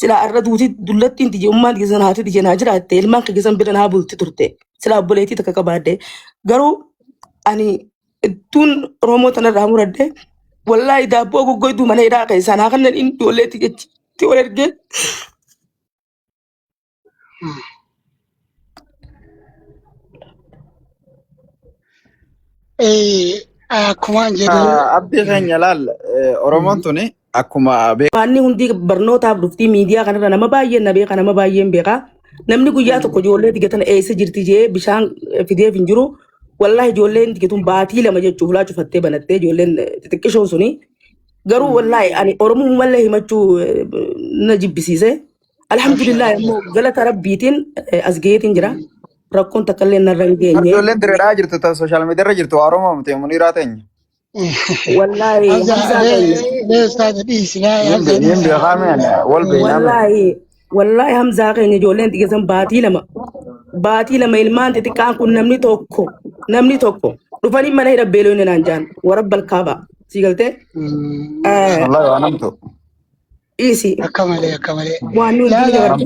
Silaa arra duuti dullattiin tiyya ummaan tiyya sana haati tiyya naa jiraatte ilmaan kiyya san bira naa bulti turte. Silaa obboleettii takka qabaadhe. Garuu ani ittuun Oromoo tanarraa muradhe wallaahi daabboo goggoyduu mana hidhaa keessaa naa kannan inni ijoollee tiyyachitti wal ergee. Akkumaan jedhu Abdii keenya laal Oromoon tuni akkuma Waanni hundi barnootaaf dhuftii miidiyaa kanarra nama baay'een na beeka nama baay'een beeka. Namni guyyaa tokko ijoollee tiyya tana eessa jirti jee bishaan fideef hin jiru. Wallaahi ijoolleen tiyya tun baatii 2 jechuuf hulaa cufattee banattee ijoolleen xixiqqishoon suni. Garuu wallaahi ani Oromummallee himachuu na jibbisiise. Alhamdulillah immoo galata rabbiitiin as gaheetiin jira. Rakkoon takka illee narra hin geenye. Ijoolleen direedhaa jirtu ta sooshaal miidiyaa irra jirtu Oromoo miti Muniiraa teenya. Wallaahi Hamza Hamzaa keenya. mee ustaaza dhiisi laa Hamza Nin dhiisi. beekaa mee ani wal beeknaa mee. Wallaahi wallaahi Hamzaa keenya ijoolleen xiqqeessan baatii 2 ilmaan xixiqqaan kun namni tokko dhufanii mana hidha beeloo naan jaan warra balkaaba si galtee. Wallaahi waan hamtu. Dhiisi. Akka malee akka malee. Waan nuyi Laala dabartu.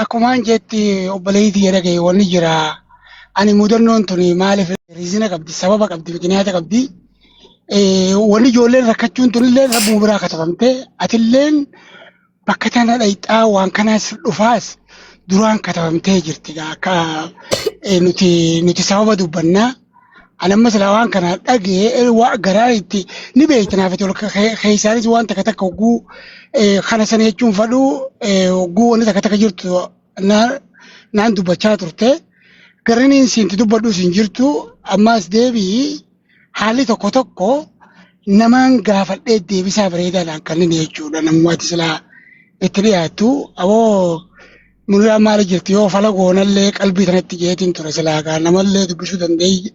Akkumaan jetti obboleettii jedha ga'e wanni jira. Ani mudannoon tuni maaliif riizina qabdi sababa qabdi mikiniyaata qabdi. Wanni ijoolleen rakkachuun tunillee rabbuma biraa katabamte atilleen bakka tana dhayxaa waan kanaas dhufaas duraan katabamtee jirti akka nuti sababa dubbannaa. Ani amma silaa waan kana dhagee waa garaa itti ni beekti naaf itti ol keessaanis waan takka takka hogguu kana sana jechuun fadhu hogguu wanni takka takka jirtu naan dubbachaa turte. Garriin siinti dubbadhus hin jirtu ammaas deebii haalli tokko tokko namaan gaafadhee deebisaa bareedaadhaan kan inni jechuudha namummaatti silaa itti dhiyaattu aboo Muniraan maali jirti yoo fala goonallee qalbii tanatti jeetiin ture silaa gaa namallee dubbisuu danda'ii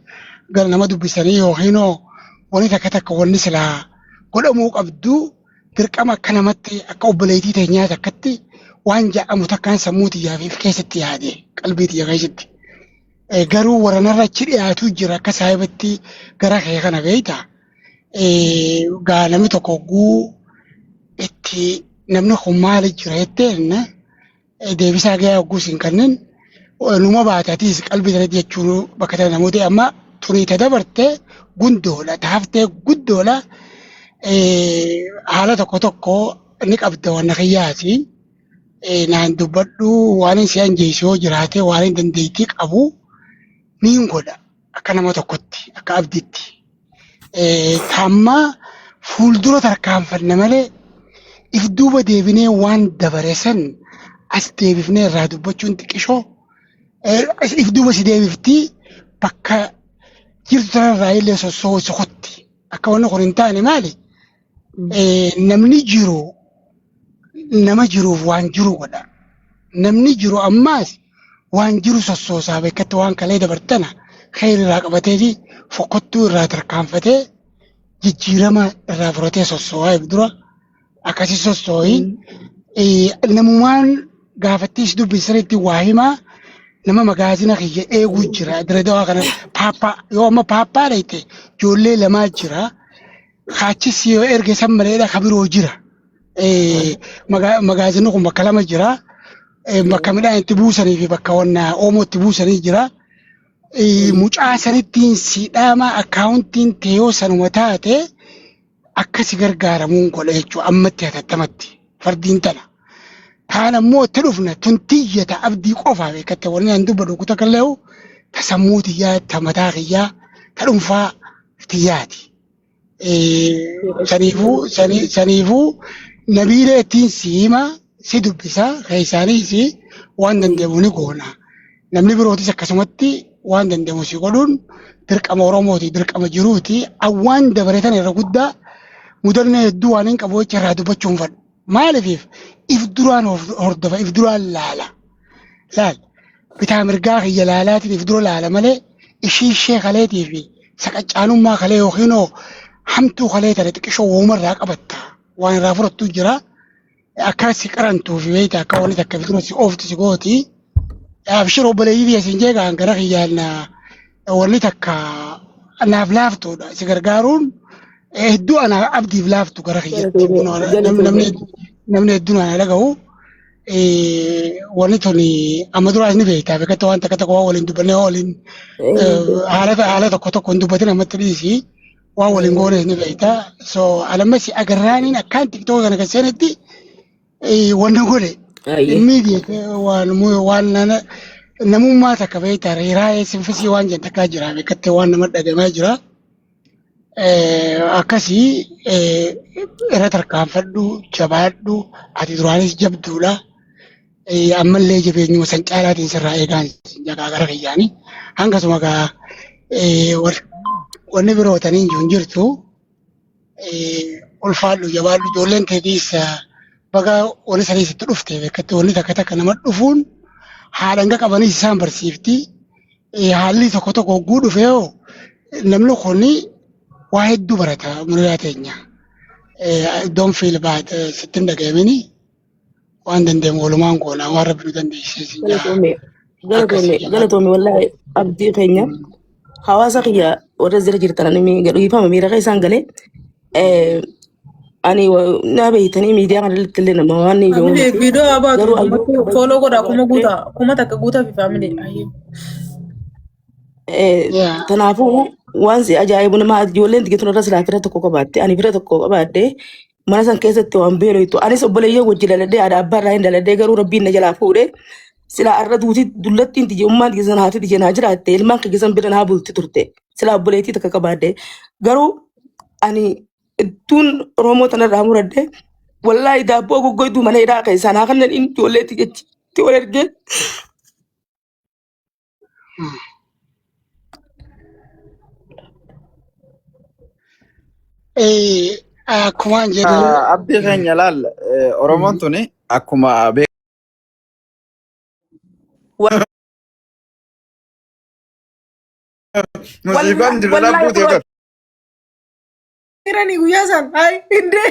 gara nama dubbisanii yookiin hoo wani takka takka wanni silaa godhamuu qabdu dirqama akka namatti akka obboleettii teenyaa takkatti waan ja'amu takkaan sammuu tiyyaa fi if keessatti yaade qalbii tiyya keessatti. Garuu warra narra achi dhiyaatu jira akka saahibatti gara kee kana beektaa. Gaa namni tokko hogguu itti namni kun maali jira jetteen deebisaa gahaa hogguu siin kennin numa baate atiis qalbii tanatti jechuun bakka tana namoota amma turii ta dabarte gundoodha ta haftee guddoodha haala tokko tokko ni qabda wanna kiyyaati naan dubbadhu waan hin si anjeessu yoo jiraate waan hin dandeettii qabu niin godha akka nama tokkotti akka abditti. Taammaa fuuldura tarkaanfanna malee if duuba deebinee waan dabare san as deebifnee irraa dubbachuun xiqqishoo if duuba si deebifti bakka jirtu tanarraa illee sossoo'u si kutti. Akka wanni kun hin taane maali? Namni jiru nama jiruuf waan jiru godha. Namni jiru ammaas waan jiru sossoosaa beekatti waan kalee dabartana kheyri irraa qabatee fi fokkottuu irraa tarkaanfatee jijjiirama irraa fudhatee sossoo'aa if dura akkasi sossoo'i. Namumaan gaafattiis dubbisanitti waa himaa nama magaazina kiyya eeguu jira. Diredawaa kana paappaa yoo amma paappaa dhayte ijoollee lamaa jira. Kaachis yoo erge san maleedha ka biroo jira. Magaazinni kun bakka lama jira. Bakka midhaan itti buusanii fi bakka wanna oomoo itti buusanii jira. Mucaa sanittiin si dhaama akkaawuntiin tee yoo sanuma taate akka si gargaaramuun godha jechuudha ammatti hatattamatti fardiin tana. Taan ammoo itti dhufna tun tiyya ta abdii qofaa beekatte wanni an dubbadhu kuta kallee'u ta sammuu tiyyaa ta mataa kiyyaa ta dhuunfaa tiyyaati. Saniifuu saniifuu nabiilee ittiin si hima si dubbisa keessaaniis waan danda'amu ni goona. Namni birootis akkasumatti waan danda'amu si godhuun dirqama Oromooti dirqama jiruuti. Awwaan dabare tana irra guddaa mudannoo hedduu waan hin qabu jecha irraa dubbachuu hin fadhu. Maaliif if duraan hordofa if duraan laala. Laal bitaa mirgaa kiyya laalaatiin if dura laala malee ishii ishee kaleetii fi saqaccaanummaa kalee yookiin hoo hamtuu kalee tana xiqqishoo woomarraa qabatta waan irraa fudhattu jira. Akka si qarantuu fi beeyta akka wanni takka if dura si ooftu si gooti. Abshir obboleeyyii biyya siin jeeqaan gara kiyyaan wanni takka naaf laaftuudha si gargaaruun hedduu ana abdiif laaftu gara kiyyatti namni hedduun ana dhaga'u. Wanni tun amma duraas ni beektaa beekatti waan takka tokko waan waliin dubbannee waan waliin haala haala tokko tokko hin dubbatin ammatti dhiisi waan waliin goones ni beektaa. So alammas agarraaniin akkaan TikTok kana kan seenetti wanna godhe immediate waan waan namummaa takka beektaa riiraayee sinfisii waan jedhan takkaa jira beekatti waan nama dhagamaa jira. Akkasii irra tarkaanfadhu jabaadhu ati duraanis jabduudha. Ammallee jabeenyuma san caalaatiin sirraa eegaan jagaa gara kiyyaani. Hangasuma gaa wanni biroo taniin jiru hin jirtu. Ulfaadhu jabaadhu ijoolleen teetiis baga wanni sanii sitti dhufte beekatti wanni takka takka nama dhufuun haadha hanga qabanis isaan barsiifti. Haalli tokko tokko hogguu dhufe hoo namni kun waa hedduu barata muriyaa teenya. Don't feel bad sitti hin dhaga'amini waan dandeenyu walumaan goona waan rabbi nu dandeessise sin jaa. Galatoomi galatoomi Akkasii jabaadhu. galatoomi wallahi abdii keenya hawaasa kiyya warra jira jirtan ani gadhiifama miira keessaan galee ani na beeytanii miidiyaa kana irratti illee nama waan ni Family miti viidiyoo haa baatu garuu ayyuu namatti follow godhaa kuma guutaa 1000 guutaa fi family. Ayyee. Kanaafuu waan si ajaa'ibu nama ijoolleen tigitun irra silaa fira tokko qabaatte ani fira tokko qabaadhe mana san keessatti waan beeloytu anis obboleeyyan wajji daladhee haadha abbaa irraa hin daladhee garuu rabbiin na jalaa fuudhe silaa arra duuti dullattiin tiyya ummaan tiyya san haati tiyya naa jiraatte ilmaan kiyya san bira naa bulti turte silaa obboleettii takka qabaadhe garuu ani Ittuun Oromoo tanarraa muradhe wallaahi daabboo goggoyduu mana hidhaa keessaa naa kannan inni ijoolleetti jechitti wal ergee. Akkumaan jedhu Abdii keenya laal Oromoon tuni akkuma musiibaan dirra Wallaahi buutee bar. Jiranii guyyaa san ay hindee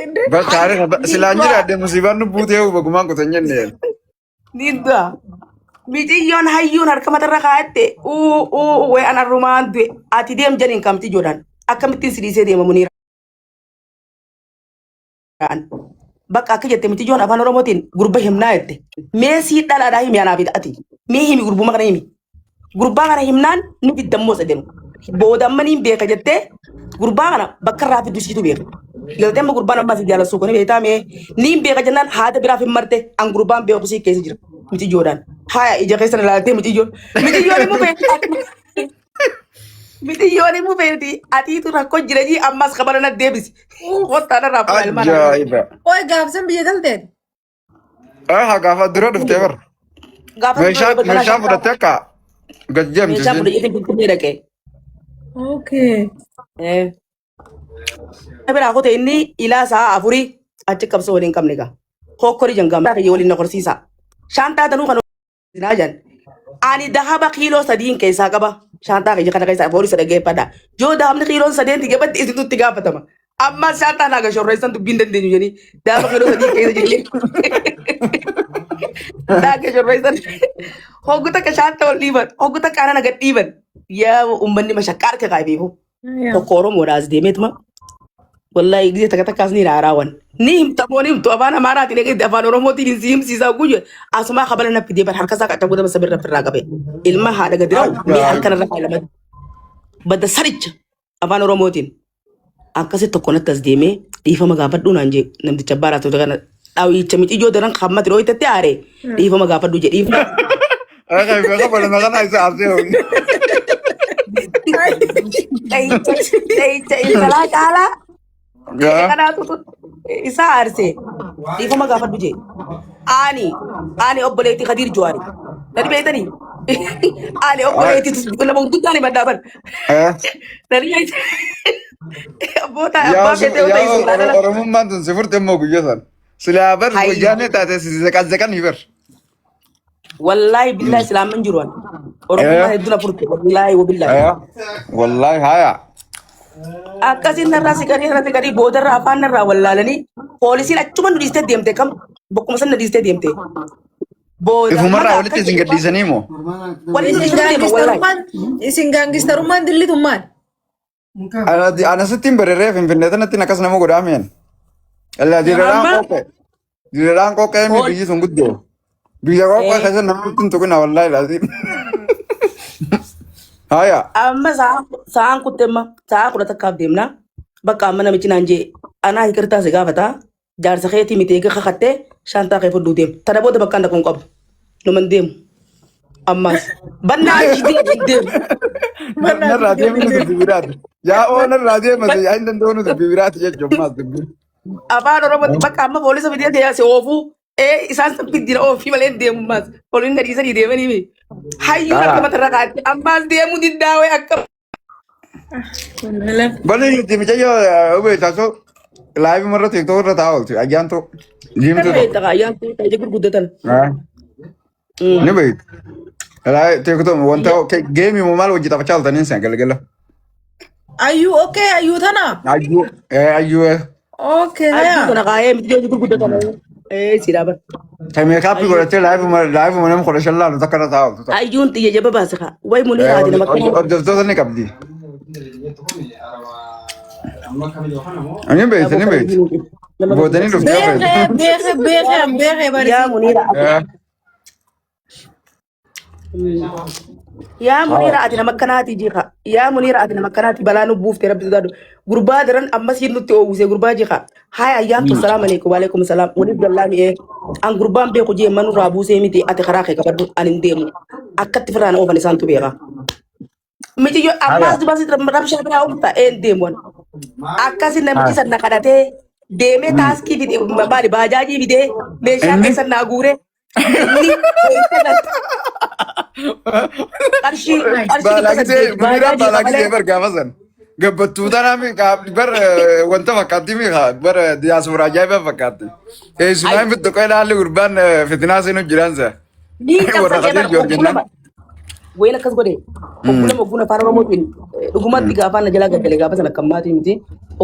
hindee. Bar taarika silaan jiraadde musiibaan nu buutee bagumaan kutan jenne. Ni du'a. Miciyyoon hayyuun harka matarra kaa'atte uu uu way an arrumaan du'e ati deem janiin kamti joodhaan akkamittiin si dhiisee deema muniiraan. Bakka akka jette miciyyoon afaan oromootiin gurba himnaa jette. Mee sii dhalaadhaa himi anaaf ati. Mee himi gurbuma kana himi. Gurbaa kana himnaan ni fiddammoo isa jedhu. Booda amma niin beeka jettee gurbaa kana bakka irraa fiddu siitu beeka. Galtee amma gurbaan amma si jaalasuu kana beektaa mee niin beeka jennaan haadha biraaf hin marte an gurbaan beeku sii keessa jira miciyyoodhaan. Haaya ija keessa na ilaaltee miciyyoon. Miciyyoon immoo beekti. Miciyyoon immoo beekti atiitu rakkoo jira jii ammas kabala na deebisi. Kottaa narraa fuudhaa ilmaan argaa. Ajaa'iba. Oi gaafsan biyya galteen. Haa gaafa dura dhuftee bar. Gaafa Meeshaa meeshaa fudhattee akka gad deemtu Meeshaa isiin. fudhatee finfinnee dhaqee. Okay. Biraa kute inni ilaa sa'a afurii achi qabsoo waliin qabne gaa. Hokkori jangaama kiyya waliin na korsiisa. Shaantaa tanuu kan zinaa jan. Ani dahaba kiiloo sadiin keessaa qaba. Shaantaa kiyya kana keessaa poolisa dhaggeeffadha. Yoo dahabni kiiloon sadeen tiyya badde isintu itti gaafatama. Amma shaantaa naa gashorreessan dubbiin dandeenyu jedhanii dahaba kiiloo sadii keessa jirti. Naa gashorreessan. Hoggu takka shaantaa ol dhiiban. Hoggu takka anana gad dhiiban. Yaa uummanni mashaqqaa harka kaa'e Tokko Oromoodha as deemeetuma. Wallahi gisee takka takkaas ni raaraawan. Ni himta moo ni himtu afaan Amaaraatiin eegatti afaan Oromootiin hin si himsiisaa guyyo asumaa kabala na fidee bar harka isaa qaccabuu daba sabirra firraa qabe. Ilma haadha gadi rawu mee harka narra kaa'e lamatti. Badda saricha afaan Oromootiin. Akkasi tokko natti as deemee dhiifama gaafadhuu naan jee namticha abbaa raatota kana dhawicha miciyyoo daran hammati dhooytatti aare dhiifama gaafadhuu jedhe dhiifama. Akka beeka balama kana isa arsee ho'i. Dhahicha intalaa caalaa Gaa. kanaatu isa aarse dhiifama gaafadhu jee. Ani ani obboleettii Kadiir Jawaari. Nadi beektanii? Ani obboleettii nama gurguddaan himadhaa bar. Eh. Nadi beektanii? Abboota Yaa abbaa feetee yoo ta'e yaa sulxaana. Oromummaan tun si furte immoo guyyaa sana. Silaa bar Hayyi. wayyaanee taate si zeqazeqan bar. Wallaahi billaahi islaaman jiru ani. Oromummaan hedduu na furte wallaahi wabillaahi. Wallaahi haya. Akkasiin narraa siqanii narraa siqanii boodarra afaan narraa wallaalanii poolisiin achuma nu dhiistee deemte kam bokkuma san na dhiistee deemte. Booda Ifumarraa maga walitti akka isin gadhiisanii moo? waliin nu Isin dhiistee deema wallaahi. gaangistarummaan isin gaangistarummaan dillitummaan. Ana sittiin bareree finfinnee tanatti akkas nama godhaa mi'an. Allaa diraraan Amma qophee. Dirreedhaan qoqqee mi Hool. biyyi sun guddoo. Biyya qoqqee Eh. keessa namni hin tuqina wallaahi laazim. Haya. Amma sa'aan kutte amma sa'aa 11f deemna. Bakka amma namichi naan jee anaa hikirtaa si gaafata. Jaarsa keetii miti eega kakattee shaantaa kee fudhuu deemu. Tana booda bakka dhaqu hin qabu. Numan deemu. Ammaas. Bannaa achi deemu deemu. Narraa deemnu dubbii biraati. Yaa oo narraa deemate yaa hin danda'u dubbii biraati jechuun maas dubbii. Afaan Oromootti bakka amma poolisa fidee ta'ee si oofuu ee isaan san fiddina oofii malee hin deemu ammaas. Pooliin gadi isanii deemanii mi. Hayyuun Ah. akka matarra kaa'atte ammaas deemuu diddaawee akka Bani jirti mucayyoo hubee taasoo laayivii marra tiktok irra taa'aa oolti ayyaantu diimtuu tokko. beekta ayyaan ta'ee gurguddatan. Ni beektu. Tiktok wanta geemii moo maal hojii taphachaa ooltaniin sana galgala. Ayyuu okay ayyuu tana. Ayyuu ayyuu Okay Ayyuu haya. tana kaayee miti hojii gurguddatan. Ee si dhaaban. Ta meekaappii godhattee laayivii nama 15 laalu takka irra taa'aa ooltu. Ayyuun xiyya jaba baase kaa. Way munii haati nama akkana. Hordoftoota ni qabdi. Ni beekti ni beekti. Boodanii dhuftee Beekee beekee beekee an beekee Yaa barisi. Muniira. Yaa Muniira ati nama akkanaati jiika. Yaa Muniira ati nama akkanaati balaa nu buufte rabbi sodaadhu. Gurbaa daran ammas hin nutti oowwise gurbaa jiika. Haaya ayyaantu salaam alaikum waalaikum salaam waliif gallaa mi'ee. An gurbaan beeku jee manurraa buusee miti ati karaa kee qabadhu an hin deemu. Akkatti firraan oofan isaantu beeka. Miti yoo ammaas dubas rabshaa biraa oofta een deemu. Akkasi namichi san na kadhatee deemee taaskii fide maali baajaajii fidee meeshaa Inni? keessa naa guure. Inni qarshii qarshii Baalaakisee 800 Muniraan baajaajii baalaakisee kafalee bar gaafa san. Gabbattuu tanaa mi bar wanta fakkaatti mi bar diyaasooraa ajaa'iba fakkaatti. Keessumaa hin fittu qola haalli gurbaan fitinaa seenu jiraan sa. ni Warra cabsatee Khadiir bar Joorji oguu jennaan. lama wayin akkas godhe oguu lama ogguun afaan oromootiin dhugumatti gaafaan na jalaa gaggale gaafa sana akka maatii miti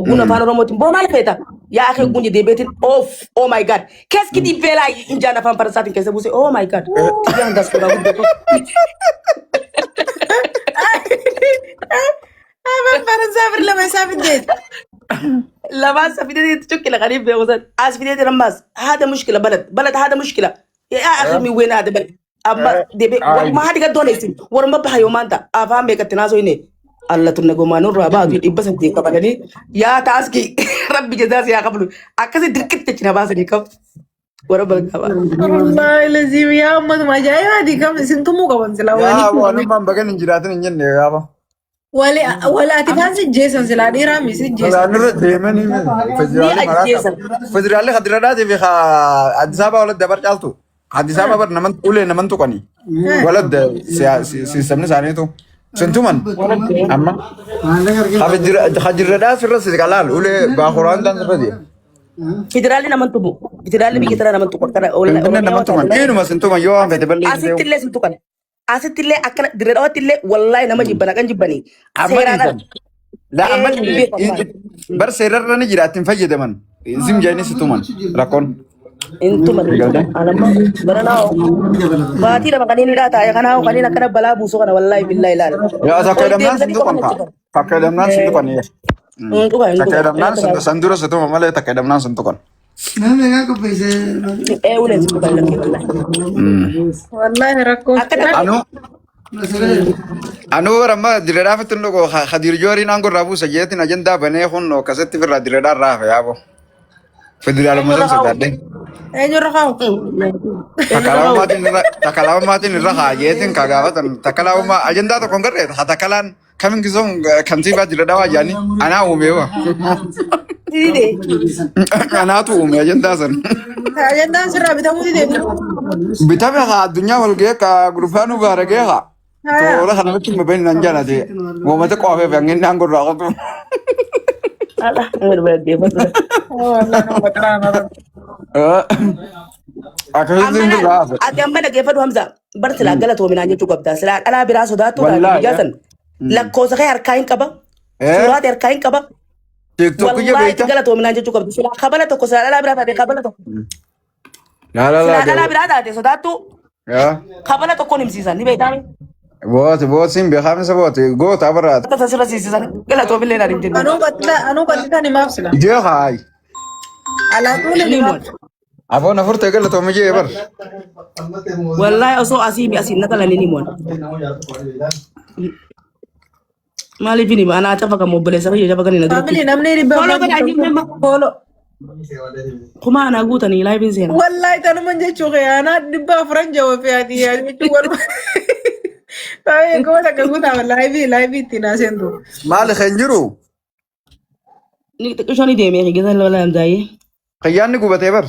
ogguun afaan oromootiin boo maal feeta yaa akhi ogguun jedhee beetiin off oh my god keski dhibbee laa injaan afaan faransaatiin keessa buuse oh my god xiyyaan daskoodhaa guddatu Afaan Faransaa bir lama isaa fiddeet. lamaan sa fidee cuqqila qaniif beeku san as fidee jiran maas haada mushkila balad balad haada mushkila yaa akhi mi ween haada balad amma deebe warma haadi gaddoon isin warma baha yoo maanta afaan meeqatti naasoo inni alla tunna gomaa nurraa baatu 800 qabatanii yaa taaskii rabbi jazaa si haa qablu akkasi dirqitti achi na baasanii qabu warra balqaba. Wallaahi laziim yaa ummatuma ajaa'ibaati kam isin tumuu qaban silaa Yaa waliin. waanummaan bagan hin jiraatin hin jenne gaafa. Wali wali ati faan si jeesan silaa dhiiraa mi si jeesan. Nurra deemanii Ni federaalli maraa ajjeesan. qaba. Federaalli Khadiradhaatii fi Addis Ababa walitti dabar caaltu. Addis Ababa bar naman ulee naman tuqani. Walad siistamni isaaniitu. Sintuman amma. Khadiradhaa sirra si qalaal ulee baakuraan tan sirra deema. Federaalli naman tumu. Federaalli biyya tanaa naman tuqu. Kana Finfinnee Oromiyaa naman tuman. Eenyuma sintuman yoo waan fete balleessite. Asitti illee sin tuqan. Asitti illee akkana dirree dhawatti illee wallaahi nama jibban haqan jibbanii. Amma Seeraan ala. dhiisan. Laa amma Ee, beekamu. bar seerarra ni jira ittiin fayyadaman. Zim jedhanii si tuman rakkoon. Hin tuman hin tuman. Anamma bara naa baatii lama kanneen hidhaa taa'e kanaa kanneen akkana balaa buusu kana wallaahi billaahi ilaala. Yaa takka Ol hidhamnaan sin deebisanii tuqan qofa kaa. natti tuqan. Takka hidhamnaan sin tuqan. Hin tuqan hin Takka tuqan. hidhamnaan san dura si tuma malee takka hidhamnaan sin tuqan. Ee uleen si tuqan lakkee wallaahi. Wallaahi rakkoo. Akkana Anuu anuu bara amma direedhaaf itti dhugo Khadiir Jooriin aangoo irraa buusa jeetiin ajandaa banee kun akkasitti firraa direedhaan raafe yaabo. Federaaluma san sodaadhe. Eenyurra kaa'u? Takalaamaatiin irra haa jeetiin ka gaafatan takalaammaa ajandaa tokko hin garree ha takalaan kamin gizoon kantiibaa direedhaa jaanii anaa uume wa. Dide. Anaatu uume ajandaa san. Ajandaan sirraa bitamuu didee. Bitame haa addunyaa wal ga'ee ka gurfaanuu baaragee haa. Toora kana wajjin mabeen nan jaalate. Woomata qofaaf hangin aangoo irraa qotu. Ala hin dhaggeeffatu. Wallaahi nama xiraana. Akkasitti Amma hin laal dhugaa hafe. ati amma dhaggeeffadhu Hamza bar silaa galatoominaan jechuu qabda silaa dhalaa biraa sodaattuu taate Wallaahi. guyyaa san lakkoofsa kee harkaa hin qaba suuraa kee harkaa hin qaba TikTok kiyya wallaahi itti beekta? galatoominaan jechuu qabdi silaa kabala tokko silaa dhalaa biraa taate kabala tokko Laa laa silaa laa. dhalaa biraa taate sodaattuu Yaa. kabala tokkoon himsiisan ni beektaa Booti booti hin beekamisa booti goota abaraati. akka sirra siisisan galatoomillee naan hin jenne Anuu qaxxita anuu qaxxitaan himaaf sila. Ijee haayi. Alaa tuuleen ni himaaf. mo'an. Aboon afur ta'e galatoomii jee bar. Wallaahi osoo asii mi asiin naqalanii ni mo'an. Maaliif hin hima? Anaa cafa kan obboleessa kiyya cafa kan hin Family aduratti. namni dhibba Follow afran godhaa tokko jiru. follow. Kuma anaa guutanii laayiviin seena. Wallahi tanuman jechuu kee anaa 400 jawa fi ati jechuun waluma. Family 1000 guutaa wallahi live ittiin haaseentu. Maali kan jiru? Ni xiqqishoo ni deemee eegatan lola hamzaayee. Kiyyaan ni gubatee bar.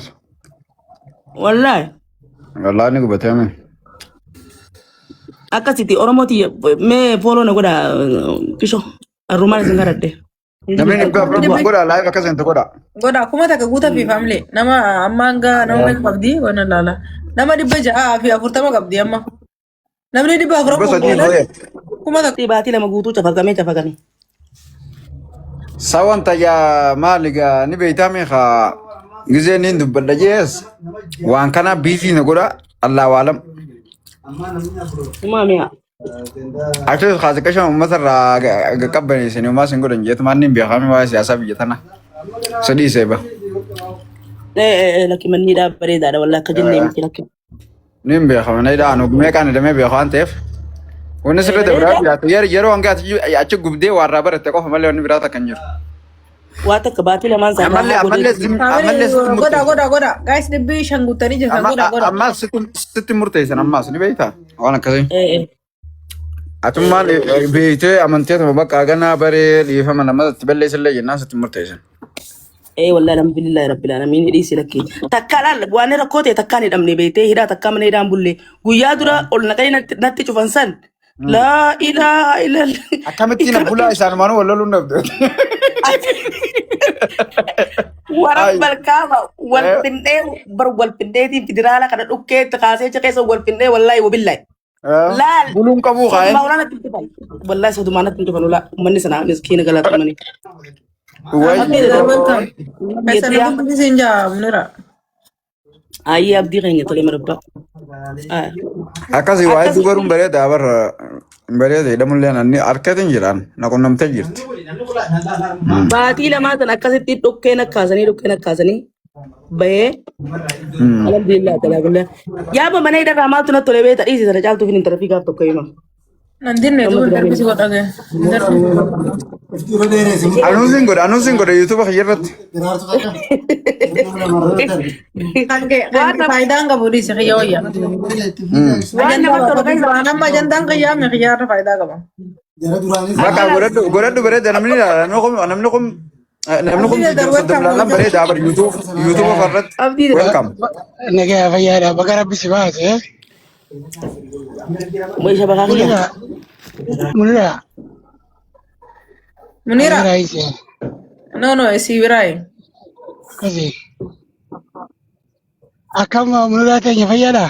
Wallaahi Wallaahi ni gubatee ame. akkasitti Oromooti mee fooloo na godha qishoo arrumaan isin kadhadhe. Namni 400 kun godha live akkas hin godha. Godha 1000 guutaa fi family nama amma hanga nama meeqa qabdi waan laala. Nama 640 qabdi amma. Namni 400 Dhibba kun sadii goonan hooye. 1000. Baatii 2 guutuu cafaqamee cafaqame. Sawan tayyaa maali gaa ni beeytaa haa gizee niin dubbadha jees waan kana biizii na godha Allah waalam. Umaa mi'a. Actually kaasiqashan uummata irraa qabbaneessanii uumaa sin godhan jeetu maan niin beekame waa'ee siyaasaa biyya tana. Sadii seeba. Lakki manni dhaa bareedaadha wallaahi akka jennee miti lakki. Niin beekame na ida'an meeqaan hidhamee beeku waan ta'eef. Wanni sirriitti biraa jiraatu yeroo hanga achi gubdee waarraa baratte qofa malee wanni biraa takka hin jiru. Waa takka baatii lamaan isaa Ammallee irraa ammallee godhee. ammallee sitti Godha murteessan. godha godha. Guys 500 guuttanii jirtan godha godha. Ammaas sitti murteessan ammaas ni beektaa waan akkasii. Atummaan beektee amanteetuma bakka ganaa baree dhiifama namatti balleessillee jennaan sitti murteessan. Ee wallahi alhamdulillahi rabbil alamin dhiisi lakki. Takka laal waan rakkoo ta'e takkaan hidhamne beektee hidhaa takkaa mana hidhaan bulle guyyaa dura ol naqanii natti cufan san laa ilaaha illallah. Akkamittiin abbulaa isaanumaanuu wal loluun dhabde. Waran balkaama wal findhee bar wal findheetiin federaala kana dhukkeetti kaasee achi keessa wal findhee wallahi wabillahi. Laal Buluun qabuu kaa'e. sodumaa olaanatti hin cufan. Wallahi sodumaa natti hin cufan ulaa uummanni sanaa miskiina galaatamanii. Abdii welcome. Keessan Yettiyaa dubbisiin jaa Munira. ayyee abdii keenya tolee marabbaa. Akkasii waa Akkas hedduu baruun bareeda barra bareeda hidhamullee nanni harkatiin jiraan na qunnamtee jirti. Baatii lamaa tan akkasitti dhukkeen akkaasanii dhukkeen akkaasanii bahee alhamdulillah talaagullee. Yaaba mana hidharraa maaltu natti tolee beekta dhiisi sana caaltuu fi intarafii gaaf tokko hima. Nan dinne Nama duuba biraa darbisi hima. godha gee. Anuusin godha anuusin godha yuutuuba kiyya irratti. Kan kee kan Waan kee faayidaan qabu dhiisi kiyya wayya. waan Ajandaa namatti tolu baafatu keessa duraan amma ajandaan kiyyaa mi kiyyaa irra faayidaa qaba. Bakka godhadhu godhadhu bareeda namni ilaala namni kun namni kun namni kun Abdii soddoma welcome ilaalan bareeda bar yuutuub yuutuuba irratti abdii welcome. Nagaya fayyaadha. Baga rabbi si baase. Meeshaa bakaa kiyya. Munira. Munira. Munira. Munira ise. No no si biraayi. Akkasi. Akkam Munira teenya fayyaadha?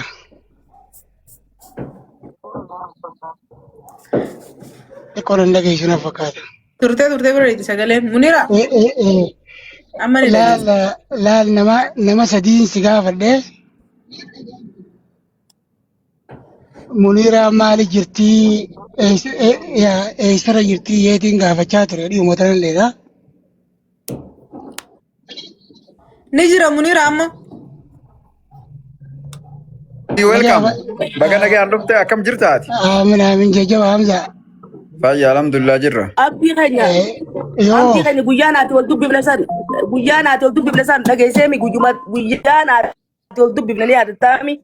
Xiqqoo nan dhageessu na fakkaata. Turtee turtee bira itti sagaleen. Munira Eh, eh, eh. amma ni Laal dhageessa. laal nama nama sadiin si gaafadhe. Munira maali jirtii eessarra jirtii yeetiin gaafachaa ture dhiyuma tanalleedha. Ni jira Munira amma. Welcome. Baga nagaan dhufte akkam jirta ati? Aamin aamin jajjaba Hamza. Fayyaa alhamdulillah jirra. Abdii keenya Yoo abdii keenya guyyaa naati wal dubbifne san guyyaa naati wal dubbifne san dhageesseemi guyyuma guyyaa naati wal dubbifne ni yaadattaami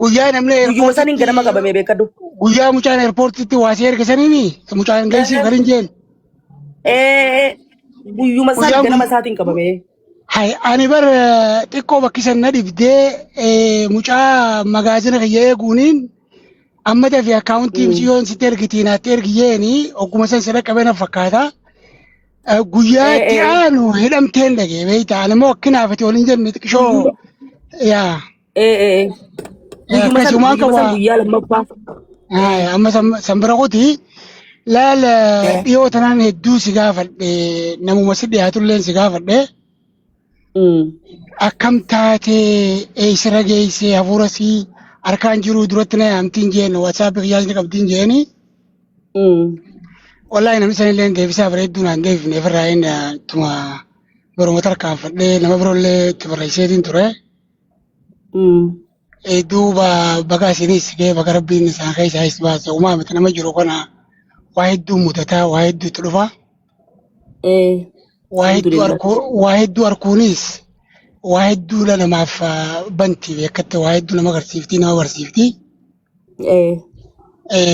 guyyaa namni guyyuma saniin ganama qabame beekadhu. guyyaa mucaan eerpoortitti waasii ergisaniini mucaan geessiif kan hin jeen. Ee guyyuma san Guyyaan ganama isaatiin qabame. Hay ani bar xiqqoo bakki san na dhibdee mucaa magaazina kiyya eeguuniin amma dafii akkaawuntii miciyyoon sitti ergitii naatti ergi jeeni ogguma san si dhaqqabee na fakkaata. Guyyaa itti aanu hidhamteen dhagee beektaa ani immoo akkinaaf itti waliin jenne xiqqishoo yaa Guyyuma san akkasumaan guyyuma san qaba. guyyaa lammaffaa. Amma san bira kuti laal dhiyoo tanaan hedduu si gaafadhe namuma si dhiyaatulleen si gaafadhe akkam taatee eessarra geessee hafuura si harkaan jiru duratti na yaamtiin jeen watsaappii kiyyaas ni qabdiin jeeni. Wallaahi namni sanillee deebisaa bareedduu naan deebifne ofirraa inni ittuma baruma tarkaanfadhee nama biroollee itti barreesseetiin ture. Duuba baga isinis ga'e, baga rabbiin isaan keessaa is baase. Uumaa miti, nama jiru kana waa hedduu mudataa, waa hedduutti dhufa. Waa hedduu Alhamdulillah. Arkuu, waa hedduu arkuunis waa hedduu namaaf banti beekatte, waa hedduu nama agarsiifti, nama barsiifti.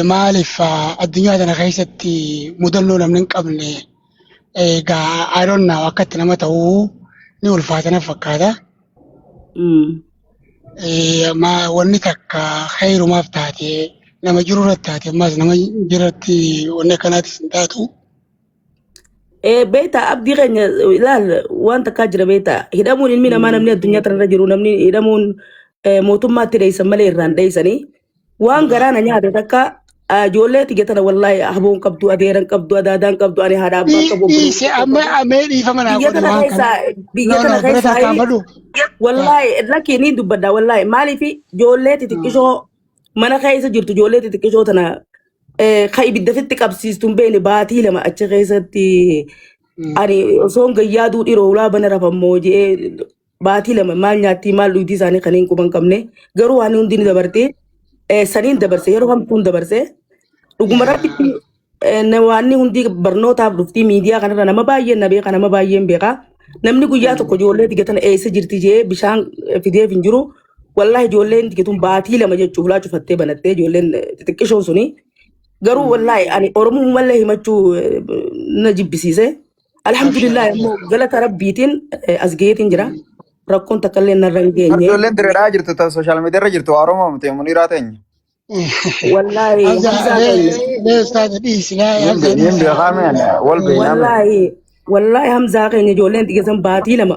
Maaliif addunyaa tana keessatti mudannoo namni hin qabne egaa I don't know, akkatti nama ta'uu ni ulfaata na fakkaata. Wanni takka khayrumaaf taate nama jiru irratti taate, ammas nama jiratti wanni akkanaatis hin taatu. Beektaa abdii keenya ilaal, waan takkaa jira beektaa, hidhamuun ilmi namaa, namni addunyaa tanarra jiru, namni hidhamuun mootummaatti dheessan malee irraan dheessanii. Waan garaa na nyaate takka, ijoollee tiyya tana wallaahi haboon qabdu, adeeran qabdu, adaadaan qabdu, ani haadha abbaan qabu, Dhiise obboleessa amma qabu. amee dhiifama naa Biyya godhe tana waan kana. keessaa, biyya No tana no, bira keessaa tarkaanfadhu. Wallaahi lakkii ni dubbadha wallaahi. Maaliif ijoollee xixiqqishoo mana keessa jirtu, ijoollee xixiqqishoo tana ka ibidda fitti qabsiistu hin beekne, baatii 2 achi keessatti ani osoo hin gayyaaduu dhiroo ulaa bana rafammoo jee, baatii 2 maal nyaattii maal dhugdii isaanii kan hin quban qabne. Garuu waan hundi ni dabarte, saniin dabarse, yeroo hamtuun dabarse. Dhuguma rabbitti waanni hundi barnootaaf dhuftii. Miidiyaa kanarra nama baay'een na beeka, nama baay'een beeka. Namni guyyaa tokko ijoollee tiyya tana eessa jirti jee bishaan fideef hin jiru. Wallaahi ijoolleen tiyya tun baatii 2 jechuuf ulaa cufattee banattee, ijoolleen xixiqqishoon suni. Garuu wallaahi ani Oromoo mallee himachuu na jibbisiise. Alhamdulillah, immoo galata rabbiitiin as gaheetiin jira. Rakkoon takka illee narra hin geenye. Ijoolleen direedhaa jirtu, ta social media irra jirtu Oromoo miti, Muniiraa teenya. Wallaahi Hamza Hamzaa keenya. Mee ustaaza dhiisi laa Hamza Nin dhiisi. beekaa mee wal beeknaa mee. Wallaahi wallaahi Hamzaa keenya, ijoolleen xiqqeessan baatii 2,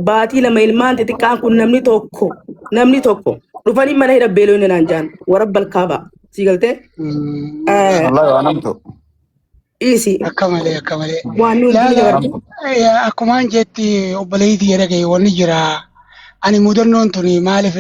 baatii 2, ilmaan xixiqqaan kun namni tokko dhufanii mana hidha beeloo naan jaan warra balkaaba si galtee. Wallaahi waan hamtu. Dhiisi. Akka malee, akka malee. Waan nuyi hundi Laala dabarse. Akkumaan jetti obboleettii jedhage, wanni jira. Ani mudannoon tuni maaliif